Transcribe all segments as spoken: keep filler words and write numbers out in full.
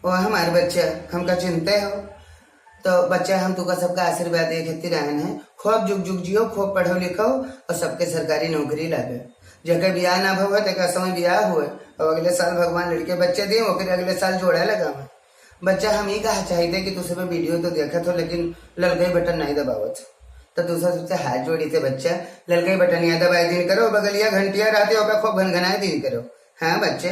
ओ हमार बच्चा, हमका चिन्हते हो? तो बच्चा, हम तुका सबका आशीर्वाद देइ खातिर आएन है। खूब जुग जुग जियो, खूब पढ़ो लिखो और सबके सरकारी नौकरी लागे। जेकर बियाह ना भवा है, तेकर समय बियाह हुए और अगले साल भगवान लड़के बच्चे दिए, ओकरे अगले साल जोड़ा लगावे। बच्चा, हम ई कहा चाहित है कि तू सब video तो देखत हो, लेकिन ललकई button नहीं दबावत। तो तू सब सबसे हाथ जोड़ी थे बच्चा, ललकई बटनिया दबाए दिन करो, बगलिया घंटिया रहते ओका खूब घनघनाए दिन करो। हाँ बच्चे,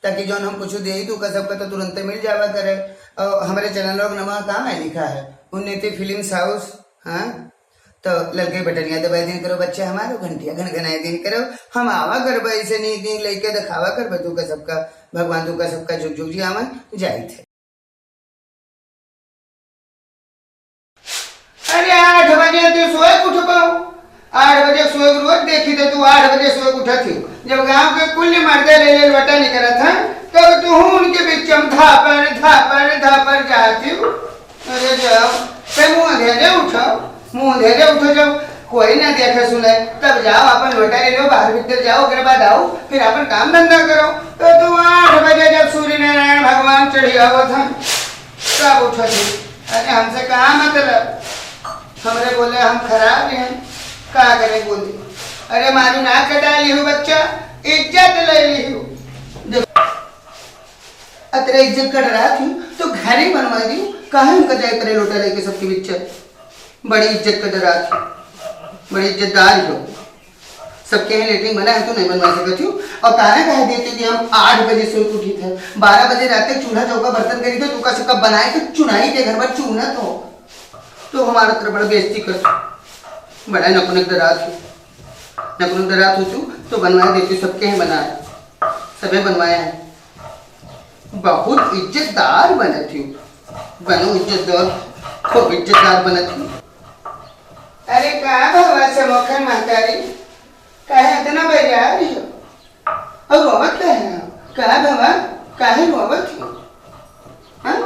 ताकि जौन हम कुछ देई तो ओका सबका तो तुरंते मिल जावा करे। और हमरे channel लोग नमा कहाँ है लिखा है, उन्नति Films House। हाँ, तो ललकई बटनिया दबाए दिन करो बच्चे हमारो, घंटिया घनघनाए दिन करो। हम आवा करबा ऐसे नीक नीक लइके देखावा करबा तू का सबका, भगवान तू का सबका जुग जुग जियावा। जाइत है। अरे आठ बजे तू सोए के उठ पाओ? आठ बजे सोए के रोज देखी तो तू आठ बजे सोए के उठत ही। जब गांव के कुल मर्दे ले ले लोटा निकरत हैं, तब तू उनके बीच में धापड़ धापड़ धापड़ जाती हो। अरे जाओ, ते मुंह अंधेरे उठाओ, मुंह अंधेरे उठो, जब कोई ना देखे सुने, तब जाओ अपन लोटा ले लो, बाहर भीतर जाओ, ओकरे बाद आओ, फिर अपन काम धंधा करो। तो तू आठ बजे जब सूर्य नारायण भगवान चढ़ी आवत हैं, सब उठत ही। अरे हमसे का मतलब? हमरे बोले हम खराब हैं, का करे बोली। अरे मारू ना कटा लिहू बच्चा, इज्जत ले लिहू। देखो, अतरे इज्जत का डरा थी तो घर ही बनवा दी, काहे उनका जाए करे लोटा लेके सबके बीच? बड़ी इज्जत का डरा थी, बड़ी इज्जतदार हो। सबके यहाँ लेटरिन बना है, तू नहीं बनवा सकत हो। और ताना कह देते कि हम आठ बजे सोए के उठी थे, बारह बजे रात तक चूल्हा चौका बर्तन करी थे, तू का सबका बनाए के चुनाई के घर भर चूना तो, तो हमारा तरफ बड़ा बेइज्जती कर, बड़ा नकुनक डरात हो, नकुनक डरात हो तू तो बनवा देती, सबके यहाँ बनाए, सबे बनवाए हैं। बहुत इज्जतदार बनत ही। बनो इज्जतदार, खूब इज्जतदार बनत ही। अरे का भवा समोखन महतारी, काहे इतना बेजार हो? और रोवत काहे हो? का भवा, काहे रोवत हो? हाँ?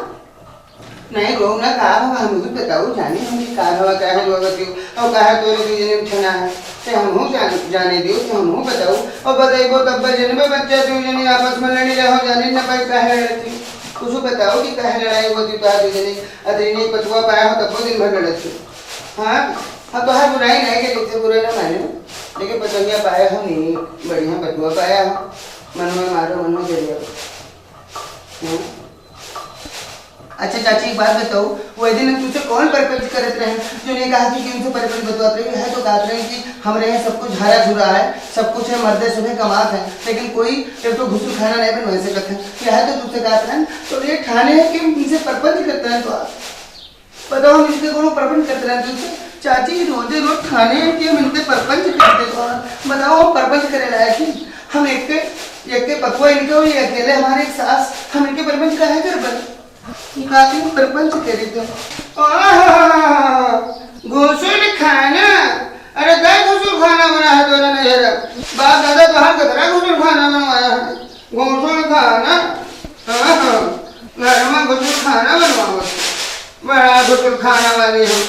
नहीं रो ना, का भवा, हम भी बताओ, जाने हम भी का भवा, काहे रोवत हो? और काहे तोरे दू जने में ठना है? ते हमहू जान-, जाने दियो, ते हमहू बताओ। और बताइबो तब बा जनबे बच्चा, दू जने आपस में लड़ी रहो, जाने न पाई काहे लड़त ही। कुछ बताओ कि काहे लड़ाई होती तो दू जने, अतरी नहीं पतुआ पाया हो तब दिन भर लड़त ही। हाँ, हम तोहार बुराई नहीं के, जैसे बुरा ना माने, लेकिन पतंगिया पाया हो नहीं, बढ़िया पतुआ पाया हो, मन में मारो, मन में जरिया। हाँ? अच्छा चाची, एक बात बताओ, वो दिन हम तुझसे कौन प्रपंच करत रहे, जो नहीं कहा कि उनसे प्रपंच बतवात रहे, यह तो कहत रहे कि हमरे यहाँ सब कुछ हरा झुरा है, सब कुछ है, मर्दे सुबह कमात है, लेकिन कोई एक तो घुसुल खाना नहीं बनवा सकत है, यह तो तुझसे कहत रहे। तो ये ठाने है कि हम इनसे प्रपंच करते हैं, तो आप बताओ, हम इनसे कोनो प्रपंच करते रहे तुझसे? चाची, रोजे रोज ठाने है कि हम इनसे प्रपंच करते, तो आप बताओ, हम प्रपंच करे लायक ही? हम एक के, एक के पतुआ इनके और ये अकेले हमारे एक सास, हम इनके प्रपंच काहे करबे? ये कहती हूँ, प्रपंच करी तो। आहा, घुसुल खाना। अरे, कई घुसुल खाना बना है तोरा नैहर? बाप दादा तोहार कतरा घुसुल खाना बनवाया है? घुसुल खाना। हाँ, हाँ, घर में घुसुल खाना बनवावत। बड़ा घुसुल खाना वाली हो।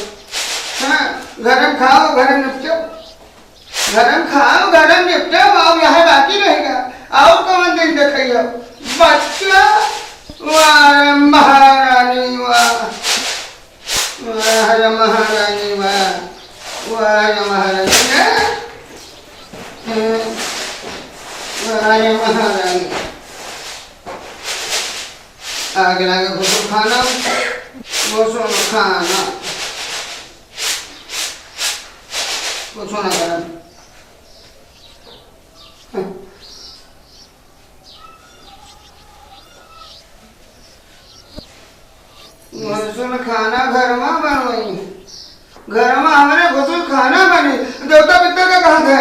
हाँ, घर में खाओ, घर में निपटो। घर में खाओ, घर में निपटो, अब यहाँ बाकी रहेगा। और कौन दिन देखइयो? बच्चा, वाह रे महारानी, वाह। वाह रे महारानी, वाह। वाह रे महारानी, हैं? हैं? वाह रे महारानी। आग लागे घुसुल खाना, घुसुल खाना। कुछ ना करब। घुसुल खाना घर में बनवाई, घर में हमरे घुसुल खाना बनी, देवता पितर का कहाँ था?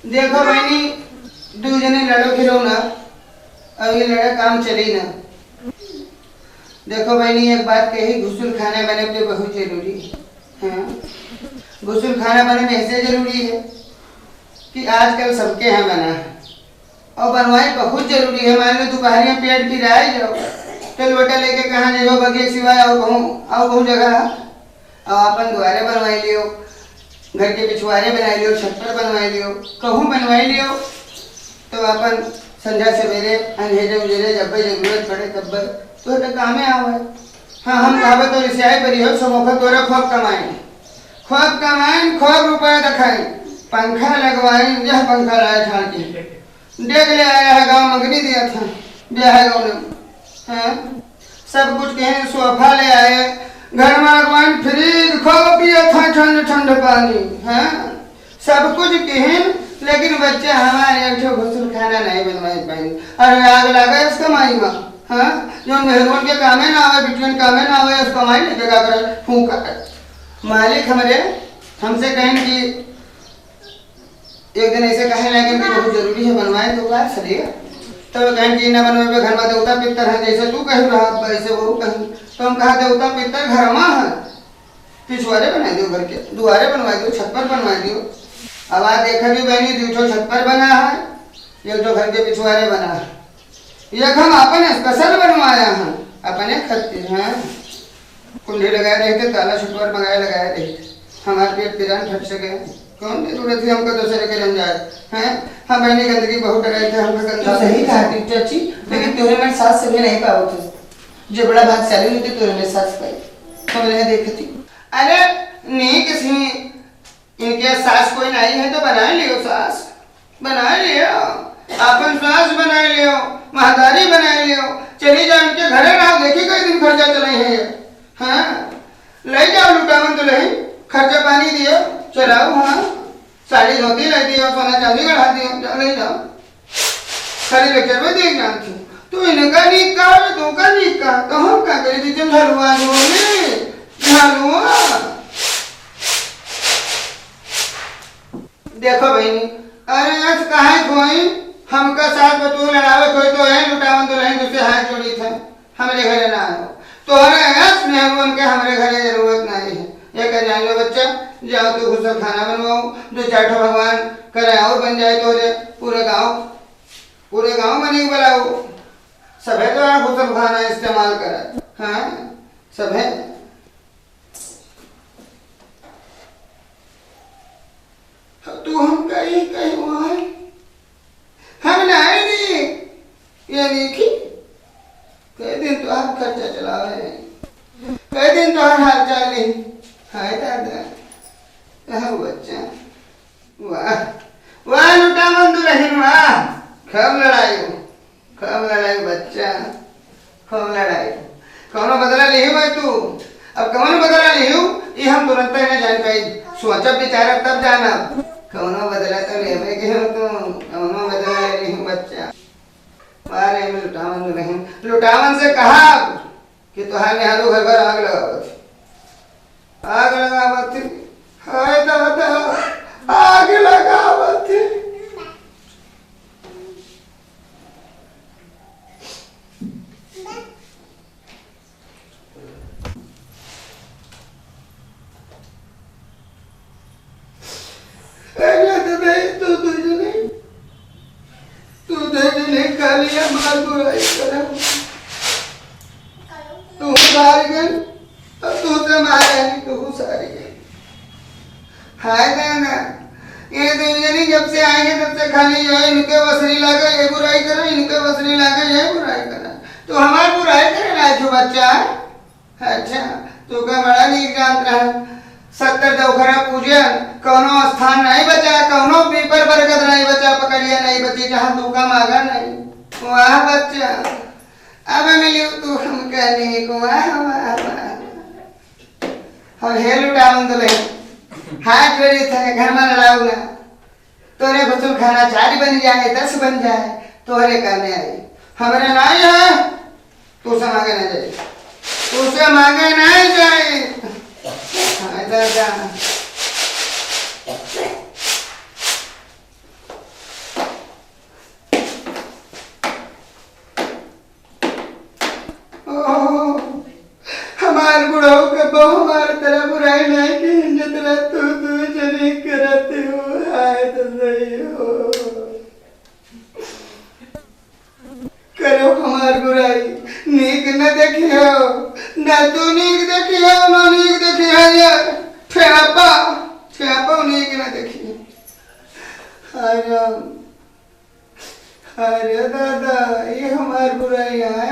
देखो बहनी, दू जने लड़ो खिलो ना, अब ये लड़ा काम चली ना। देखो बहनी, एक बात कही, घुसुल खाना बने तो बहुत जरूरी है। हाँ, घुसुल खाना बने में ऐसे जरूरी है कि आजकल सबके यहाँ बना है और बनवाई बहुत जरूरी है। मान लो दोपहरिया पेट पिराए जाओ तो लोटा लेके कहाँ जाओ, बगिया सिवाय और कहूँ, और कहूँ जगह है। और अपन दुआरे बनवाई लियो, घर के पिछुआरे बनाई लियो, छत पर बनवाई लियो, कहूँ बनवाई लियो, तो अपन संझा सवेरे, अंधेरे उजेरे, जब्बे जरूरत पड़े, तब्बे तोहरे कामे आवे। हाँ, हम कहबे तो रिसियाई परी हो, समोखा तोहरे खूब कमाइन, खूब कमाइन, खूब रुपया देखाइन, पंखा लगवाइन, यह पंखा लाए ठान के। डेग ले आया है गाँव, मंगनी दिया था, ब्याह गाँव में। हाँ, सब कुछ किहिन, सोफा ले आए, घर में लगवाइन फ्रिज, खूब पिया था ठंड ठंड पानी। हाँ, सब कुछ किहिन, लेकिन बच्चा हमारे एक ठो गुसलखाना नहीं बनवाई पाइन। अरे आग लागे इस कमाई में, हाँ? जो मेहरुअन के कामे ना आवे, बिटियन कामे ना आवे, इस कमाई नहीं बेगा करे, फूंका करे। मालिक हमरे हमसे कहिन कि एक दिन ऐसे कहे लगे कि बहुत जरूरी है, बनवाए तो का चलिए। तब कहिन कि ना बनवाए, घर में देवता पितर है, जैसे तू कह रहा, वैसे वो कहिन। तो हम कहा, देवता पितर घर में है, पिछुआरे बनाइ दियो घर के, दुआरे बनवाइ दियो, छत पर बनवाइ दियो। अब आ देखा भी बहनी, दू ठो छत पर बना है, एक ठो घर के पिछुआरे बना है। एक हम अपन special बनवाया है, अपने खातिर, हाँ। कुंडी लगाए रही थे, ताला छुटवार मंगाए लगाए रही थे। हमार पेट पिरान फट से गए। कौन जरूरत है हमको दूसरे के रंग जाए, हैं? हम बहनी गंदगी बहुत डराए थे, हमको गंदा तो सही कहा थी चाची, लेकिन तोहरे मन सास से भी नहीं पावत है। जो बड़ा भागशाली होते तोहरे मन सास पाई। हमरे यहाँ देखती। अरे, नहीं किसी इनके सास कोई नहीं है तो बना लियो सास, बना लियो। अपन सास बना लियो, महतारी बना लियो। चली जाओ इनके घरे रहो, देखी कई दिन खर्चा चलाई है ये। हाँ, ले जाओ लुटावन दुलहिन, खर्चा पानी दियो, चलाओ, हाँ। साड़ी धोती ले दियो, सोना चांदी गढ़ा दियो, जाओ ले जाओ। खाली lecture में देख जानती हूँ। तू इनका नीक कहा, तू का नीक कहा, तो हम का करी, बीच में झलुआ जो होगी, झलुआ। देखो बहनी, अरे आज काहे कोई हमका सास बतू लड़ावे कोई तो है लुटावन दुलहिन तुझसे हाथ जोड़ी थे, हमरे घरे ना आयो। तोहरे अस मेहरुअन के हमरे घरे जरूरत नहीं है। ये कह जान लो बच्चा, जाओ तू गुसलखाना बनवाओ, दो चार ठो भगवान करे और बन जाए तोरे, पूरे गांव, पूरे गांव बने के बुलाओ, सभे तो यहाँ गुसलखाना इस्तेमाल करे, हाँ, सभे। तू हम कहीं, कहीं वहाँ, हम नहीं दी, ये देखी, कई दिन तोहार खर्चा चलावे, कई दिन तोहार हाल चाल ली। हाय दादा, कहाँ बच्चा? वाह, वाह लुटावन दुलहिन, वाह। खूब लड़ाई हो, खूब लड़ाई बच्चा, खूब लड़ाई हो। कौनो बदला लिही भाई तू? अब कौनो बदला लिही, ई हम तुरंत ही ना जान पाई। सोचब विचारब तब जानब। कौनो बदला तो लेबे के हो तू, कौनो बदला ले लिही बच्चा। मारे में लुटावन दुलहिन, लुटावन से कहा कि तोहार मेहरारू घर भर आग लगावत है। आग लगावत है। हाय दादा, आग लगावत है। अरे तो भाई, तू दू जने, तू दू जने खाली हमार बुराई करा। तू सारी गन, अब तू से मारे नहीं, तू सारी गन। हाय दादा, ये दू जने जब से आए हैं, तब से खाली ये इनके वसरी लागे, ये बुराई करे, इनके वसरी लागे, ये बुराई करे। तू हमार बुराई करे लायक हो बच्चा। अच्छा, तू का बड़ा नीक जानत रहा। सत्तर दौखरा पूजन, कौनो स्थान नहीं बचा, कौनो पीपर बरगद नहीं बचा, पकड़िया नहीं बची, जहाँ तू का मागा नहीं। वाह बच्चा, अब मिली तू हमका नीक, वाह, वाह, वाह। और हे लुटावन दुलहिन, हाथ जोड़ी थे, घर में लड़ाऊ ना। तोरे गुसलखाना चार बन जाए, दस बन जाए, तोहरे कामे आई। हमरे नाई है, तू से मांगे ना जाए, तू से मांगे ना जाए। हाय दादा। ओहो, हमार बुढ़ऊ के बहु हमार तरह बुराई नहीं की, जितना तू दू जने करत हो, हाय तो सही हो। करो हमार बुराई, नीक न देखियो, न तू नीक देखियो, न नीक देखियो, ये ठेपा, ठेपा नीक न देखियो। हाय राम, हाय रे बुराई आए